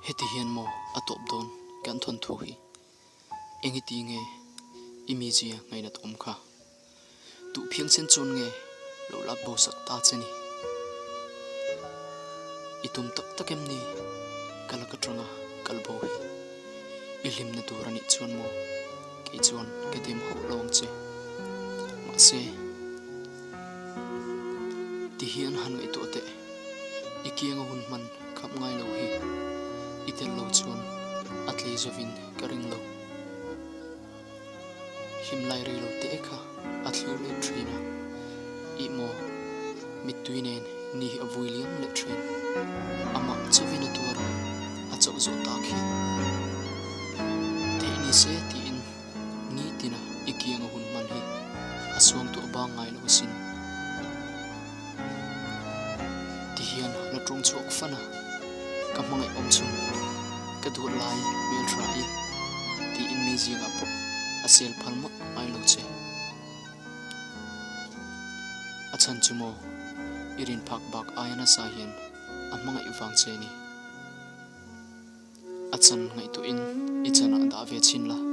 Heti hian maw a tawp dawn kan thawnthu hi? Engiti nge i mizia ngainat awm kha? Duh phiang sen chuan nge lo lak bo sak ta che ni? I tum tak tak em ni ka lak atanga kal bo hi? I hlimna tur a nih chuan maw kei chuan ka dem hauh lo ang che. Mahse, ti hian han ngaihtuah teh, i kianga hun hman khap ngai lo hi i tel lo chuan a tlei zovin ka ring lo. Hlimlai rei lo teh kha a thlir leh thin a, ih maw mittui nen ni hi a vui liam leh thin. Amah chauhin a tuar a, a chauh zawh tak hi theih ni se tiin nitina i kianga hun hman hi a suangtuah bang ngai lo asin. Ti hian la tawng chhuak fan a, ka hmangaih awm chhun ka duat lai hmeltha i tiin mi zingah pawh a sel phal mawlh ngai lo che. A chhan chu maw i rin phak bak aia nasa hian a hmangaih vang che ni. A chan ngaihtuahin i chanah dah ve chhin la.